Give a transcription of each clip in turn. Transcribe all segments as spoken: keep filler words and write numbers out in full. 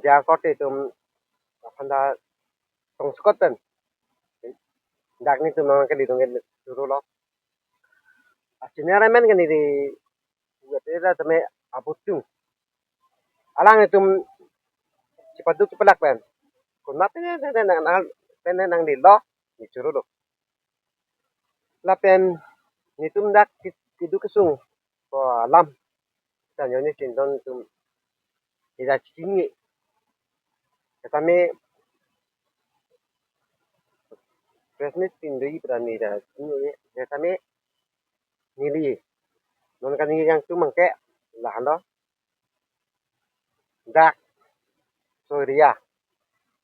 Dia korte itum aphan ta tongsekot pen dak netum nangkali dong ke choro lo. Achinare men ke neli ugat era tame abutung. Alanglitum chipaduk chipalak pen. Kunma pen pen nang nang pen nang di lo ni choro lo. Lapen netum dak ki- kiduk kesung ko alam. Tanyo ni sinton tum ida chini. Kami press meet tin dui pran ni da chini. Kami neli non kan ni yang tum mangke lahan do. Dak so area.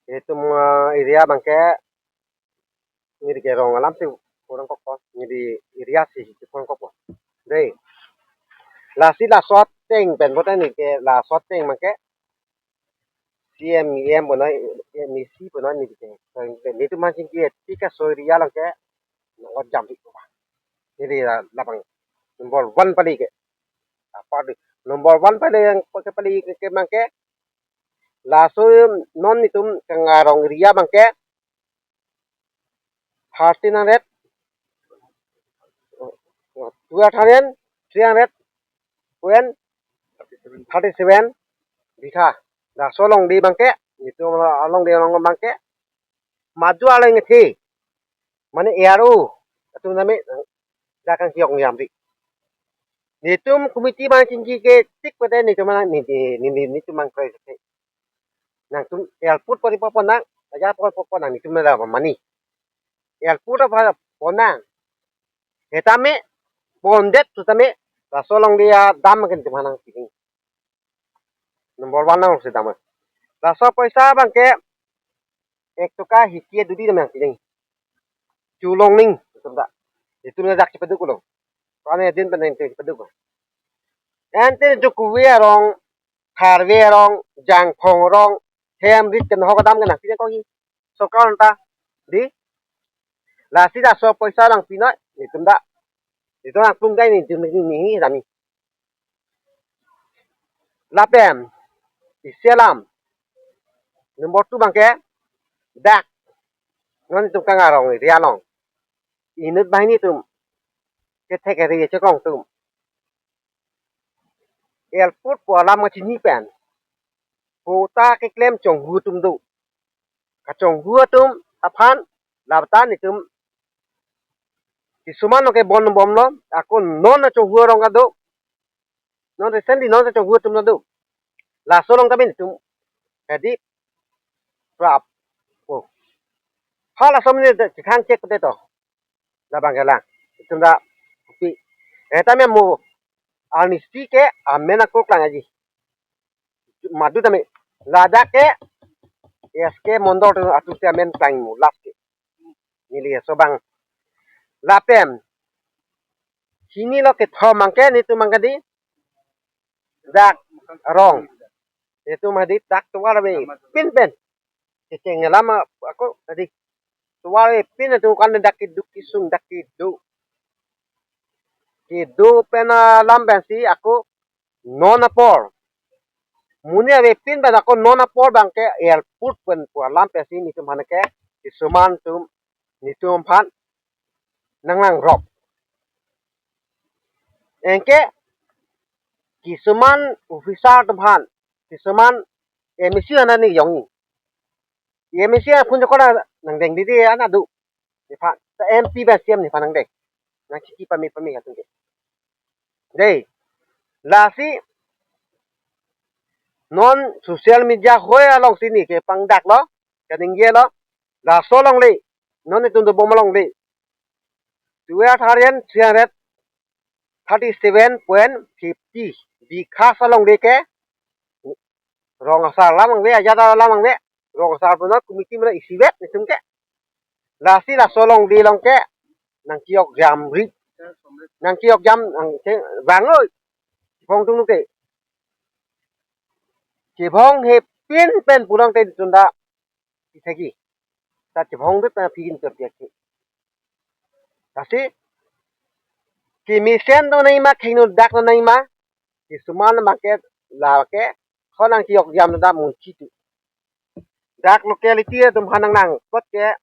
Itum eh, area mangke neli ke rong alam si kurang kok ko, neli area si kurang kok ko. Dei. Lasi laso ateng pen bote neli ke laso ateng mangke C M, E M bono, M E C bono neli ke. Netum manching ke tika so area lang ke nang jam di. Neli la- labang number one pali ke. Apa di? Number one pali yang pakai pali ke mangke laso non netum Kangarong area mangke thirteen hundred, twelve hundred, three hundred point thirty seven bitha. Laso along di mangke, netum along di along mangke, madu along ngethi, mane A R O atum nami dak kang kiok nyam di. Netum committee mang chingki ke tik pete netum mang ni ni ni ni netum mang kre ke. Nangtum airport pori popo nang, aja pori popo nang netum na mani. Airport apa pon nang. Hetame pondet tu tame laso along dia dam ke netum nang sini. Number one nang si dam. Laso poisa bangke ek toka hiki dudi nang sini. Chulong ning, netum ta. Netum na dak chipaduk lo. Kane din pen chipaduk. Ante Jukuwe arong, Tharve arong, Jangphong arong, hem rit ken hok dam ke nang sini ko hi. Sorkar ta di. Lasi laso poisa nang pinoi, netum ta. Netum nang tung kai ni, ni, ni, ni, ni, ni. Lapen isi alam number two bangke dak non netum Kangarong area along inut banghini atum kethek area chekong atum airport pu alam kachini pen pu ta keklem chonghu atum do. Kachonghu atum aphan labtan itum kisuman ke bon bom lo, ako non achonghu arong kado. Non recently non achonghu atum kado. Laso along kami itum jadi prap. Oh. Hal asam ni chikhan cek pete to. Labang kelang. Itum ta pi. Eta me mo amnesty ke amen ako klang aji. Madu tame ladak ke S K Mondol atum si amen klang mo last ke. Neli aso bang. Lapen sini lo kethom mangke netum mangke di dak arong. Netum hadi dak tovar ave pin pen. Kecheng alam ako tadi. Tovar ave pin netum kan dak kiduk kisung dak kiduk. Kiduk pen alam pensi ako non apor. Monit ave pin pen ako non apor bangke airport pen pu alam pensi netum aphan ke kisuman atum netum aphan nang nangrop. Anke kisuman officer atum aphan, kisuman M A C aphan ni yong. M A C aphan jokora nang deng didi ana do. Nephan ta M P ba C M nephan nang deng. Nang chiki pame pame atum ke. Dei. Lasi non social media hoi along sini kepangdak lo, kaningje lo, laso along le, non itum dobom along le. Twelve thousand three hundred thirty seven point fifty bikha along le ke rong asar lam angve, ajat lam angve, rong asar puno committee mena isivet netum ke. Lasi laso along le along ke nang kiyok jam ri. Nang kiyok jam nang ke bang oi. Chevong tung ke. Chevong he pin pen pulang te tunda. Pi thagi. Ta chevong det na pin ter dia ke. Lasi kemesen do nai ma, khengno dak do nai ma. Kisuman ma ke la ke. Khonang kiyok jam da mun chitu. Dak locality atum aphan nang nang pot ke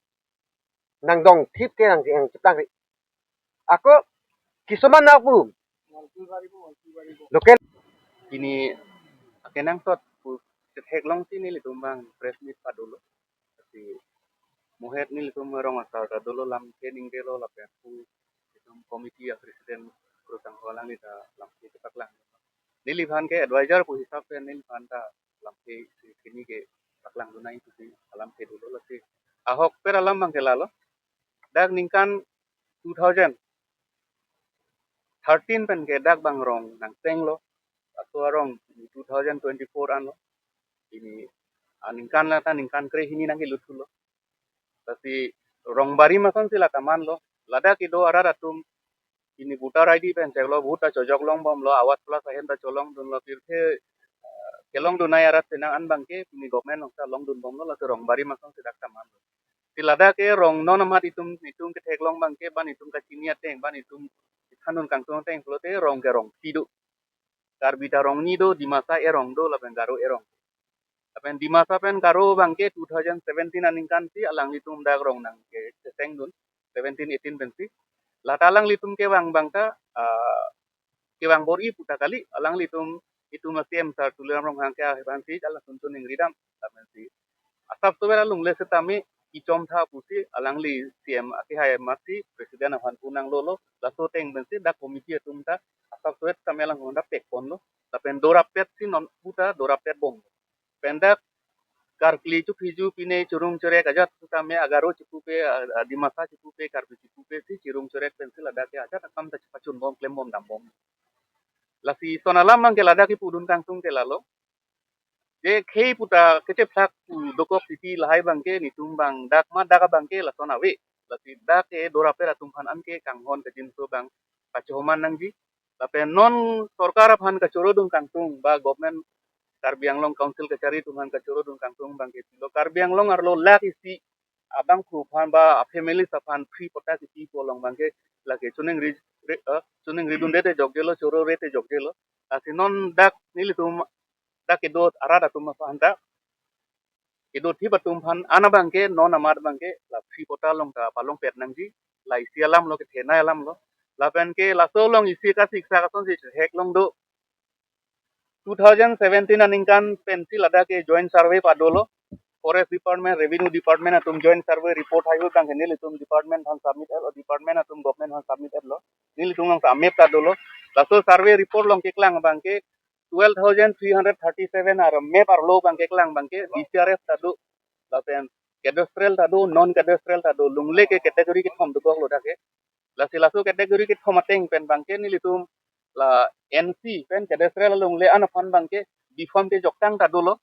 nang dong thip ke nang nang cheplang ri. Ako kisuman na pu local. Pini akenangsot pu chetheklongsi nelitum abang press meet padolo. Lasi mohet nelitum rong asar ta dolo, lam ke ningdelo lapen pu itum committee a president Kru Sangho alangli ta lam ke paklang. Neliphan ke advisor pu hisap pen neliphan ta lam ke si sini ke paklang dunai pusi alam ke dolo. Lasi ahokpet alam abang ke lalo. Dak ningkan two thousand thirteen pen ke dak abang rong nangtenglo. Laso arong two thousand twenty-four anlo. Pini aningkan lata ningkan krehini nangkelut thulo. Lasi rong barim asonsi lata manlo. Ladak kedo arat atum pini voter I D pen cheklo, vote ta chojok longbomlo, Awas Plus ahem ta cholongdunlo, pirthe, eh, kelongdunai arat penang an abang ke pini government along ta longdunbomlo, lasi rong barim asonsi dak ta manlo. Si ladak ke rong non amat itum, itum ketheklong abang ke, ban itum kachini ateng, ban itum ithandun kangtung ateng pulote rong ke rong phli do. Karbi ta rong ni do, Dimasa erong do, lapen Garo erong. Lapen Dimasa pen Garo abang ke two thousand seventeen aningkan si alanglitum dak rong nangkechesengdun, seventeen eighteen pensi. Lata alanglitum kevang abang ta, ah, kevang bor-i pu ta kali, alanglitum itum a C M sir Tuliram Ronghang ke aphan si alanglitum choningri dam, lapen si asap sober alungle setame ichom tha pusi alangli C M akehai amatsi president aphan pu nanglolo, laso ateng pensi dak committee atum ta asap sober setame alangtum ta pekponlo. Lapen dorapet si non puta dorapet bom. Pen dak karkli chuphiju pine churung churek ajat setame a Garo chipupe, a, a Dimasa chipupe, Karbi chipupe si churung churek pensi ladak ke ajat akam ta chepachunbom klembom dambom. Lasi son alam abang ke ladak kepudun kangtung ke lalo. Je khei puta kechephlak pu dokok titi lahai abang ke netum abang dak ma dak abang ke lason ave. Lasi dak ke dorapet atum aphan an ke kanghon kajinso abang kachoman nangji. Lapen non sorkar aphan kachorodun kangtung ba government Karbi Anglong Council kachari atum aphan kachorodun kangtung abang ke pilo, Karbi Anglong arlo lakh isi abangphu aphan ba a family aphan free patta kipi pu along abang ke lake choningri, re, eh, choningridunde te jokjelo, chorore te jokjelo. Lasi non dak nelitum dak kedo arat atum aphan ta kedo thip atum aphan an abang ke non amat abang ke la free patta along ta palongpet nangji, la isi alamlo, kethenei alamlo. Lapen ke laso along isi kasiksak asonsi chetheklong do. Two thousand seventeen aningkan pensi ladak ke joint survey padolo. Forest Department, Revenue Department atum joint survey report haihui abang ke nelitum department aphan submit etlo, department atum government aphan submit etlo. Nelitum along ta map ta dolo. Laso survey report along keklang abang ke twelve thousand three hundred thirty-seven ar map arlo abang keklang abang ke D C R F ta do, lapen cadastral ta do, non cadastral ta do, lungle ke category kethom dokoklo dak ke. Lasi laso category kethom ateng pen abang ke nelitum la N C pen cadastral alungle an aphan abang ke B form kejoktang ta dolo.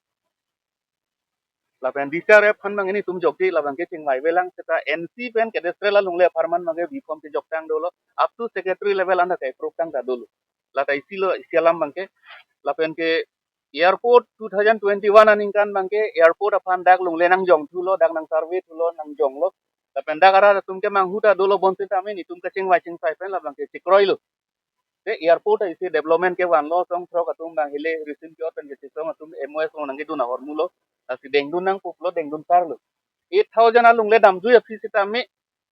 Lapen D C R F aphan abang ke netum jokji, labang ke chingvai velang seta N C pen cadastral alungle apharman abang ke B form kejoktang dolo, up to secretary level an ta ke-approve tang ta dolo. Lata isi lo, isi alam abang ke. Lapen ke airport two thousand twenty-one aningkan abang ke airport aphan dak lungle nangjong thulo, dak nang survey thulo, nangjonglo. Lapen dak arat atum kemanghu ta dolo, bonsita amen itum kachingvai chingvai pen labang ke chekroilo. Te airport isi development kevanlo, songthrok atum abang hile recent ke-ot pen kechesong atum M O S along nangkedun ahormulo. Lasi dengdun nangpo pulo, dengdun parlo. Eight thousand alungle damjui aphi sitame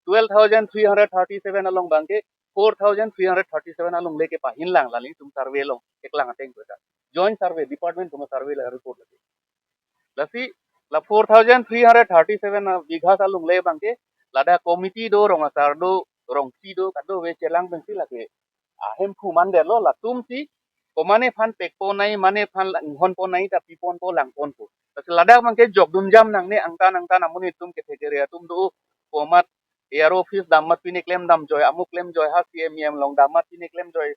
twelve thousand three hundred thirty-seven along abang ke four thousand three hundred thirty-seven alungle kepahin lang, la nelitum survey along keklang ateng ko ta. Joint survey, department atum survey la report lagi. Lasi la four thousand three hundred thirty-seven bighas alungle abang ke ladak committee do, rong asar do, rong phli do, kadokave chelang pensi lake ahemphu mandetlo, latumsi komane aphan pekpon nai, mane aphan inghonpon nai ta piponpo, langponpo. Lasi ladak abang ke jokdun jam nangne, angtan angtan amonit atum kethe kere atum do, komat A R O office dammat pine klem damjoi, amuk klemjoi, ha C M E M along dammat pine klemjoi.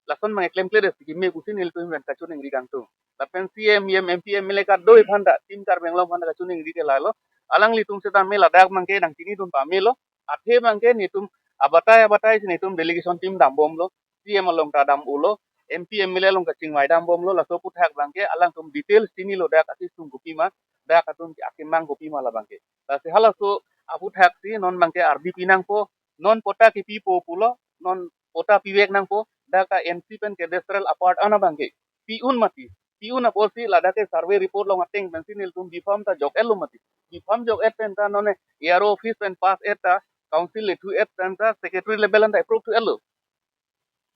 Lason abang klemkle desi keme pusi nelitum pen kachiningri kangtung. Lapen C M, E M, M P, M L A kadokave aphan ta, Team Karbi Anglong aphan ta kachiningri ke lalo. Alanglitum sitame ladak abang ke nangchinidun pamelo. Athe abang ke netum abatai abatai si netum delegation team dambomlo. C M along ta dam-ulo. M P, M L A along kachingvai dambomlo. Laso aphuthak abang ke alangtum details chinilo, dak akesung kopima, dak atum akemang kopima labang ke. Lasi halaso aphuthak si non abang ke ardi pinangpo. Non patta kipipo pulo, non patta pivek nangpo, dak ta N C pen cadastral apart an abang ke pi-un mati. Pi-un apotsi ladak ke survey report along ateng pensi nelitum B form ta jok-etlo mati. bipam jok-et pen ta non A R O office pen pass-et ta, council lethu-et pen ta secretary level anta approve thu-etlo.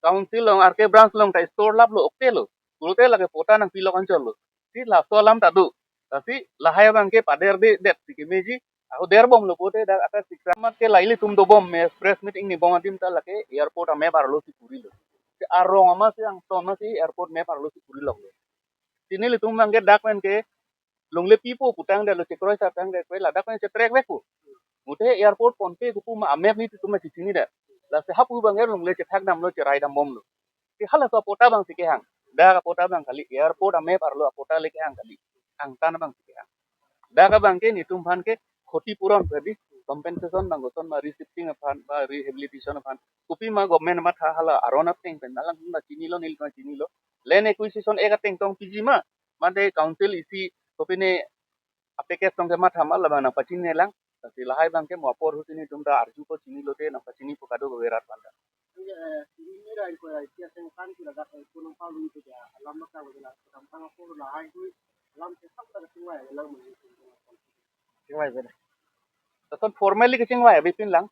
Council along, R K branch along ta store laplo, ok-etlo. Pulote lake patta nangpilok anchotlo. Si laso alam ta do. Lasi lahai abang ke paderdedet si kemeji. Ako derbomlo pulote dak aka siksa mat ke la ilitum dobom me press meet ingnibom adim ta lake airport a-map arlo si purilo. Si arong ama si angton ama si airport map arlo si puriloklo. Si nelitum abang ke dak pen ke longle pipo putangdetlo, chekroi sa tangdet, koi ladak pen chetrek vekpo. Muthe airport ponpe kopu ma a-map nelitum ma chechinidet. Lasi hapu abang ke longle chethak damlo, cherai dambomlo. Si halaso apatta abang si kehang. Dak apatta abang kali, airport a-map arlo apatta le kehang kali. Angtan abang si kehang. Dak abang ke nelitum aphan ke khoti puron tadi, compensation abang koson ma, reshifting aphan ba rehabilitation aphan, kopi ma government matha, hala aron ateng pen alang hum ta chinilo, nelitum ta chinilo. Land acquisition ek ateng tong piji ma, mate council isi kopine a-package tong kematha ma, labang nangpachinilang. Lasi lahai abang ke mo apor ahut si nelitum ta arjupo, chinilote nangpachinipo kadokave rat aphanta. Iya, eh, ini rai ko rai, sia seng kan kira dak, eh, kunang palu itu dia, alam bakal bela, tentang apa lahai itu, alam sesam tak kachingvai, alam mengisi. Kachingvai bela. Lason formally kachingvai abipin lang.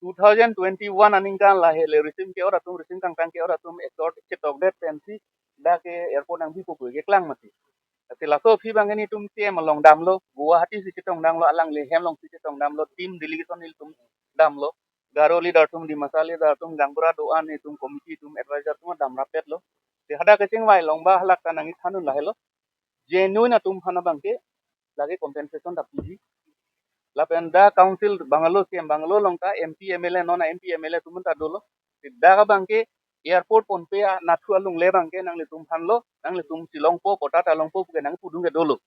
Two thousand twenty-one aningkan lahele risim ke-ot atum, risim kangkang ke-ot atum accord chetokdet pensi dak ke airport nangbipo pu keklang mati. Lasi laso aphi abang ke nelitum C M along damlo, Guwahati si chetong damlo, alanglihem along si chetong damlo, team delegation nelitum damlo. Garo leader atum, Dimasa leader atum, gaonbura do-an, itum committee atum, advisor atum damrapetlo. Si hadak kachingvai along ba halak ta nangthandun lahelo. Genuine atum aphan abang ke lake compensation ta piji. Lapen dak council bungalow, C M bungalow along ta M P, M L A, non M P, M L A atum ta dolo. Si dak abang ke airport ponpe anatthu along le abang ke nanglitum aphanlo, nanglitum chelongpo, patta ta longpo pu ke nangpudun ke dolo.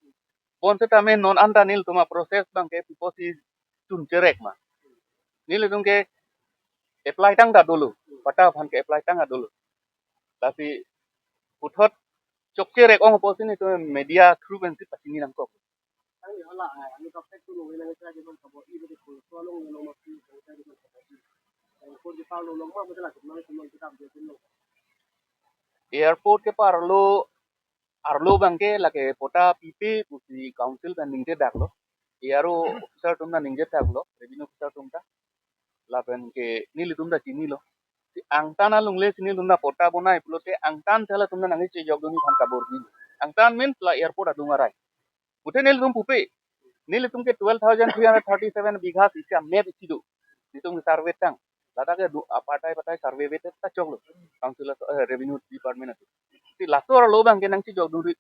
Bonseta me non anta nelitum a-process abang ke pipo si chun cherek ma. Nelitum ke apply tang ta dolo, patta aphan ke apply tang ta dolo. Lasi puthot chokcherek ong apotsi nelitum media through pensi pachini nangkok. Airport keparlo, arlo abang ke lake patta pipe pusi council pen ningjedaklo. A R O officer atum ta ningjedaklo, revenue officer atum ta. Lapen ke nelitum ta chinilo. Si angtan along le si nelitum ta patta bonai pulote angtan si halatum ta nangchejokdun aphan kabor-i. Angtan means la airport adung arai. Muthe nelitum pupe. Nelitum ke twelve thousand three hundred thirty-seven bighas isi a-map isi do. Nelitum ke survey tang. Ladak ke do apartai apartai survey vet ta choklo. Council atum, eh, revenue department atum. Si laso arlo abang ke nangchejokdunri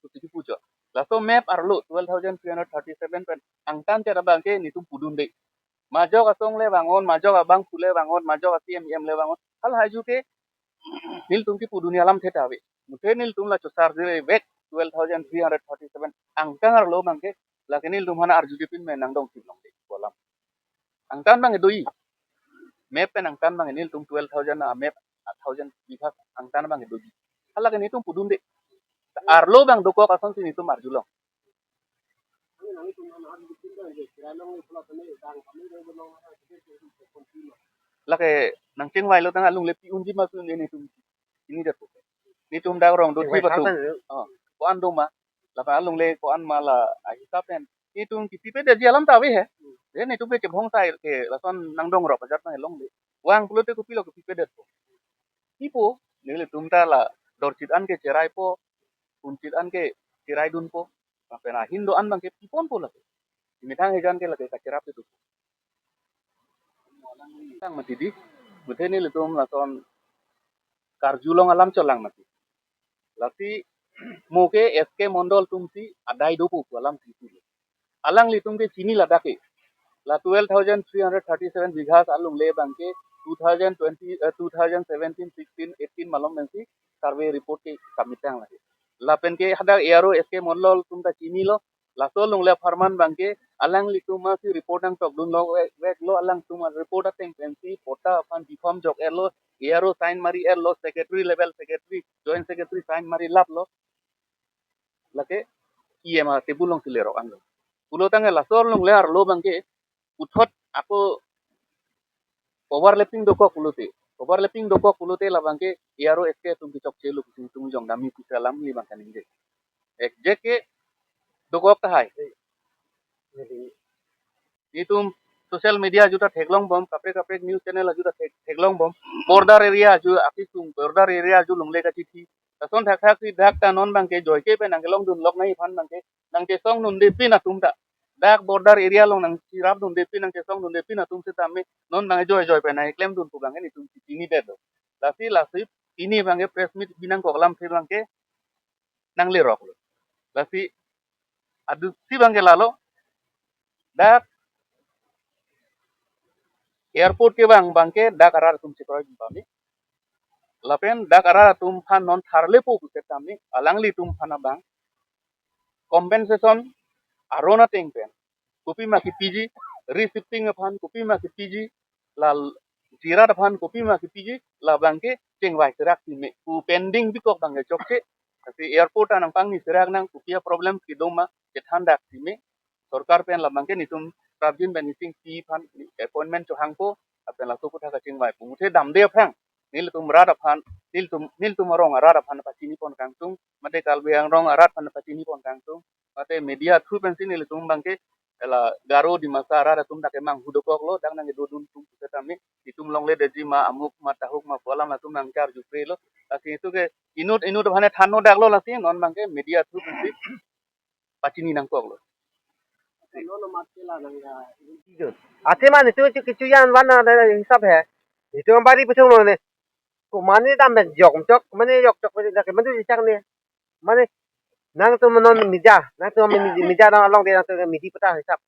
pusi puchot. Laso map arlo twelve thousand three hundred thirty-seven pen angtan chot abang ke nelitum pudunde. Majok asong le vangon, majok abangphu le vangon, majok a-C M, E M le vangon. Halahai ajoine nelitum kipudunji alam theta ave. Muthe nelitum la chosar jire vek twelve thousand three hundred thirty-seven angtan arlo abang ke, lake nelitum aphan arjudepin me nangdong si longde pu alam. Angtan abang doji. Map pen angtan abang nelitum twelve thousand a-map, a thousand bighas angtan abang doji. Halake nelitum pudunde. Arlo abang dokok asonsi nelitum arjulong. Lake nangchingvailo tangte alongle pi unji ma pi unji nelitum chinidetpo. Nelitum dak rongdotji batum. Oh, ko-an doma. Lapen alongle ko-an ma la ahisap pen. Nelitum kipipedetji alam ta ave he. He nelitum ke chebhong sai ke lason nangdong rok ajat nang longle. Vang pulote kopilo kipipedetpo. Pipo, nelitum ta la dorchit an ke cheraipo, punchit an ke cheraidunpo, lapen ahin do-an abang ke piponpo lake. Methang ejan ke lake kacherap itu. Tang mati di, muthe nelitum lason karjulong alam cholang mati. Lasi mo ke S K Mondol atumsi adai dopo pu alam si pulo. Alanglitum ke chini ladak ke. La twelve thousand three hundred thirty-seven bighas alongle abang ke two thousand twenty, eh, two thousand seventeen, sixteen, eighteen malom pensi survey report ke submit tang lake. Lapen ke hadak A R O S K Mondol atum ta chinilo. Laso alongle apharman abang ke alanglitum masi report nangtokdunlo vek, veklo, alangtum report ateng pensi patta aphan bipam jok-etlo, A R O sign mari-etlo, secretary level secretary, joint secretary sign marilaplo. Lake E M a table alongsi lerok anlo. Pulo tangte laso alongle arlo abang ke puthot ako overlapping dokok pulote. Overlapping dokok pulote labang ke A R O S K atum kechokchelo pusi itum jongdam mi pusi alam li abang kaningje. Exact ke dokok tahai. Itum social media ajuta theklongbom, kaprek kaprek news channel ajuta thek theklongbom. Border area aju akisung, border area aju longle kachithi. Lason thakthak si dak ta non abangke joike pen nangkelongdun lok nangji aphan abangke nangchesongdunde pin atum ta. Dak border area along nangcherapdunde pin, nangchesongdunde pin atum setame non abangke joijoi pen nangklemdun pu abangke nelitum chinidet do. Lasi lasi pini abangke press meet binong kok alamthe abangke nangleroklo. Lasi aduksi abangke lalo, dak airport kevang abangke dak arat atum chekroidun pame. Lapen dak arat atum aphan non tharlepo pu setame alanglitum aphan abang compensation aron ateng pen kopima kepiji, reshifting aphan kopima kepiji, la jirat aphan kopima kepiji, la abangke chingvai serak sime pu pending bikok abangke chokche. Lasi airport anang pangni serak nang, kopi a-problem kedo ma chethandak sime. Sorkar pen la abangke nelitum prapjin pen nising pi aphan appointment chohangpo, lapen laso aputhak kachingvai pu muthe damde aphrang nelitum rat aphan, nelitum nelitum arong arat aphan pachinipon kangtung, mate Karbi Anglong arat aphan pachinipon kangtung, mate media through pensi nelitum abangke la Garo Dimasa arat atum dak emang hudokoklo, dak nangkedodun atum pu setame itum longle detji ma, amuk ma, tahuk ma pu alam atum nangkarjuprelo. Lasi itum ke inut inut aphan thanno daklo, lasi non abangke media through pensi pachini nangkoklo. Athe mane tu tu kichu yan wan na hisab he. Itum bari pusung lo ne. Komane dam ben jok jok, komane jok jok, komane dak mane chak ne. Mane nangtum non media, nangtum media nang along de nangtum media pata hisap.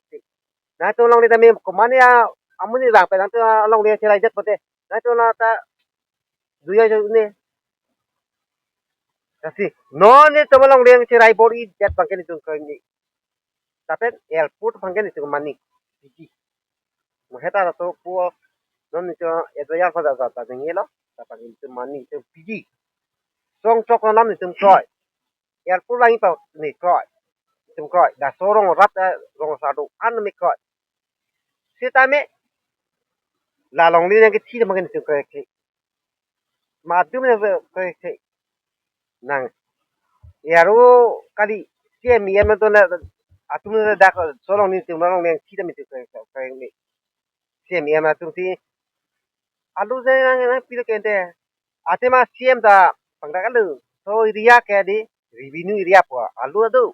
Nangtum along de tame komane ya amonit rang pen nangtum along de cherai jat pote. Nangtum na ta duya jo ne. Lasi non netum along de cherai bor-i jat abangke netum koni. Lapen airport abangke netum mane. Piji. Mo heta to pu non netum advisor pada pada nangkelo, lapen netum mane netum piji. Song chok alam netum kroi. Airport lang ipa ne kroi. Netum kroi. Laso rong rat, eh, rong asar do-an me kroi. Setame la longle nangkethi abangke netum kroi ke. Matum ne kroi ke. Nang. Aro kali C M E M to na atum na dak so longle netum longle nangkethi tame netum kroi kroi me. C M E M atum si alu je nang nangpilo kente. Athe ma C M ta pangdak alu. So area ke di revenue area pu alu adu.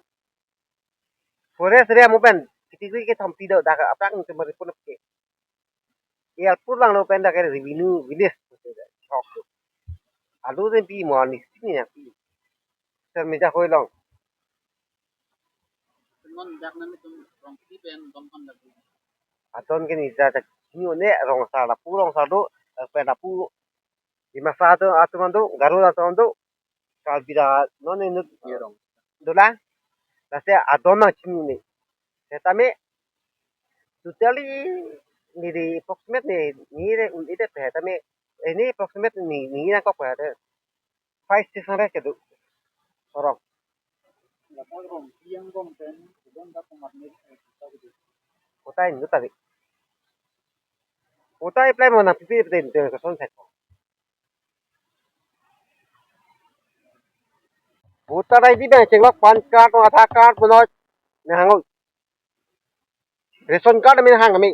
Forest area mo pen kitikri ke thampi do dak aprak netum mari pun ke. Airport lang lo pen dak revenue village. Chok. Alu je pi mo ni sini ya pi. Ser meja hoi long. Non dak nang netum rong kiti pen dom kon lagi. Adon ke ni ja ja ni ne rong asar lapu rong asar do, eh, pen lapu Dimasa atum atum do, Garo atum do. Karbi ta non inut Iya dong. Dolang. Lasi adon nangchinine. Setame totally neli approximate ne neli un ide pe setame, eh, neli approximate ne neli nangkok pe setame five six hundred kedo. Sorong. Ladak rong tiang bom pen, kedon dak komat ne, eh, kita gitu. Kota inut tadi. Kota apply mo nangpipi pe den den kason sek. Voter I D abang chenglok, PAN card, Aadhaar card, puno nanghang-o. Ration card amen hang kami.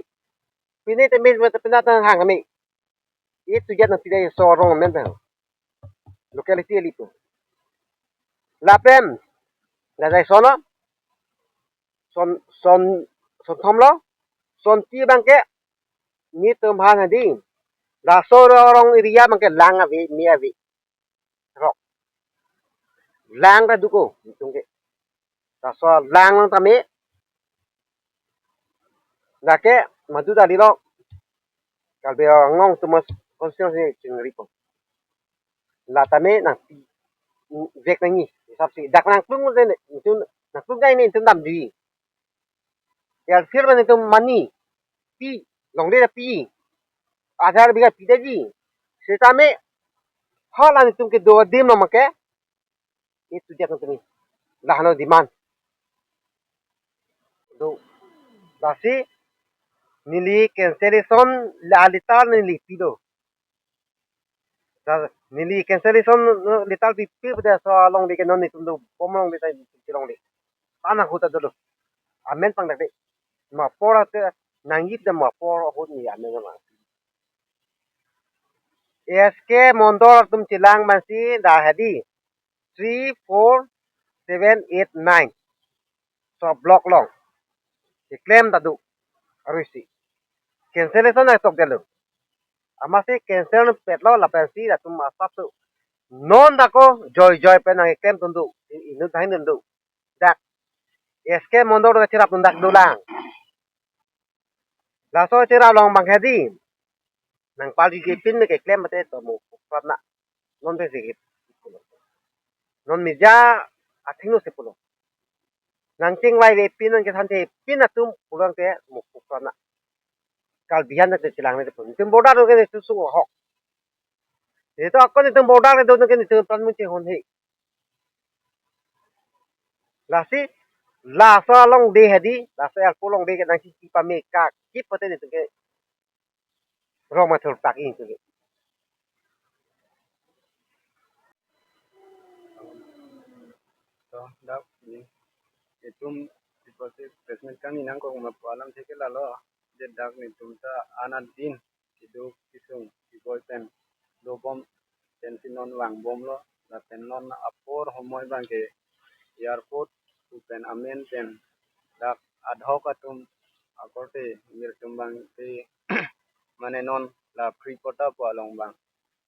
Pine te min, pine te hang kami. Itu jat nangpidai so rong amen abang. Locality elipo. Lapen, gadai sono. Son, son, son thom lo. Son ti abangke netum aphan hadi. Laso rong area abangke lang ave, me ave. Rok. Lang ta do ko, netum ke. Laso lang lang tame. Lake madu dali lo. Karbi Anglong Autonomous Constituency chingri po. La tame nangpi vek nangji, hisap si. Dak nangplung de ne, netum nangplung dai ne netum damji. Airfield mane netum mane pi, longle ta pi. Aadhaar bigha pi detji. Setame hala netum kedo adim lo make. Itu dia netum. Lahano demand. Do. Lasi neli cancellation la letter neli pido. Neli cancellation letter pipi pada so along de ke non netum dobom along de ta along de. Tanah huta dolo. Amen pangdak de. mo apor ate nangji te mo apor ahut ni ame ma. S K Mondol atum chelang mansi da hedi three, four, seven, eight, nine. So block along keklem ta do, aruisi cancellation ai tok delo. Amatsi cancel petlo lapensi latum asap tu non dako joi joi pen nang keklem tun do, inut dang tun do. Dak S K Mondol ke cherap tun dak dolang. Laso cherap along bang hedi nang pali je pin me keklem mate to mo prat na. Non pe sikit. Non media athengno si pulo. Nang chingvai ve pin nang kethan te pin atum pulang te mo prat na. Kal bihan te chelang ne pun. Itum border ke ne tu sung hok. Itu akon itum border ke do ke itum pan mun che hon he. Lasi laso along de hedi, laso airport along de ke nang si pame ka kip pate itum ke rong mathur tak in ke. To, dak ni itum iposi press meet kami nangkok ma pu alam theke lalo, je dak netum ta anat din kedo kesung keboi pen dobom pensi non vangbomlo, lapen non apor homoi bang ke airport pu pen amen pen dak ad hoc atum akorte mir atum bang ke mane non la free quota pu along bang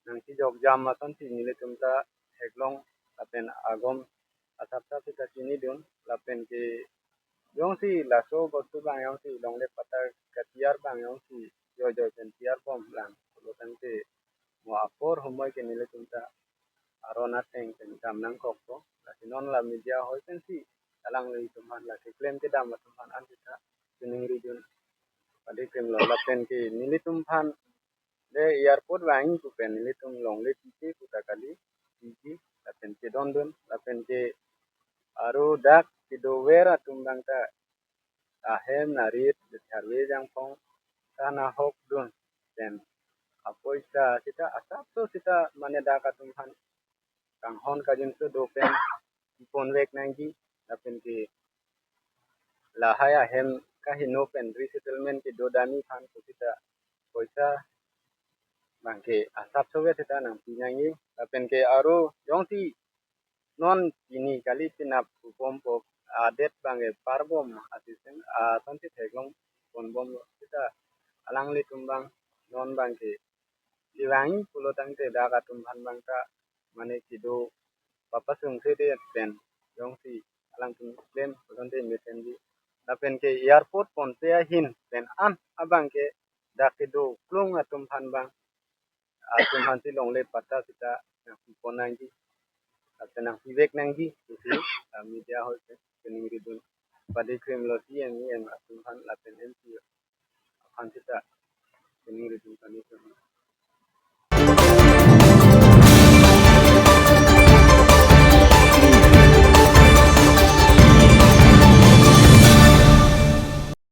nang si jok jam ason si nelitum ta theklong lapen agom asap asap sita chinidun lapen ke jongsi laso bostu bang jongsi longle patta katiar bang jongsi joi joi pen tiar bom lang pulo tangte mo apor homoi ke nelitum ta aron ateng pen dam nangkokpo. Lasi non la media hoi pensi alanglitum aphan la keklem kedam atum aphan an sita chiningri dun padi krim lo lapen ke nelitum aphan de airport vangji pu pen nelitum longle titi puta kali titi lapen kedondun lapen ke aru dak kedover atum bang ta ahem narit harve jangphong ta nahok dun pen apoisa sita asap so sita mane dak atum aphan kanghon kajinso do pen ponvek nangji lapen ke lahai ahem kaheno pen resettlement kedo dami aphan pu sita poisa bang ke asap so ve sita nangpi nangji lapen ke aru jongsi non pini kali penap pu bompo adet bang ke parbom asisten ason si theklong ponbomlo sita alanglitum bang non bang ke kevangji pulo tangte dak atum aphan bang ta mane kedo papasung sede pen jongsi alangtum klem pulote mesenji lapen ke airport ponpe ahin pen an abang ke dak kedo klung atum aphan bang atum aphan si longle patta sita nangpi pon nangji lapen nangpivek nangji pusi ah, media hoi pen chiningri dun padi krim lo si M E M atum aphan lapen M C aphan sita chiningri dun kami.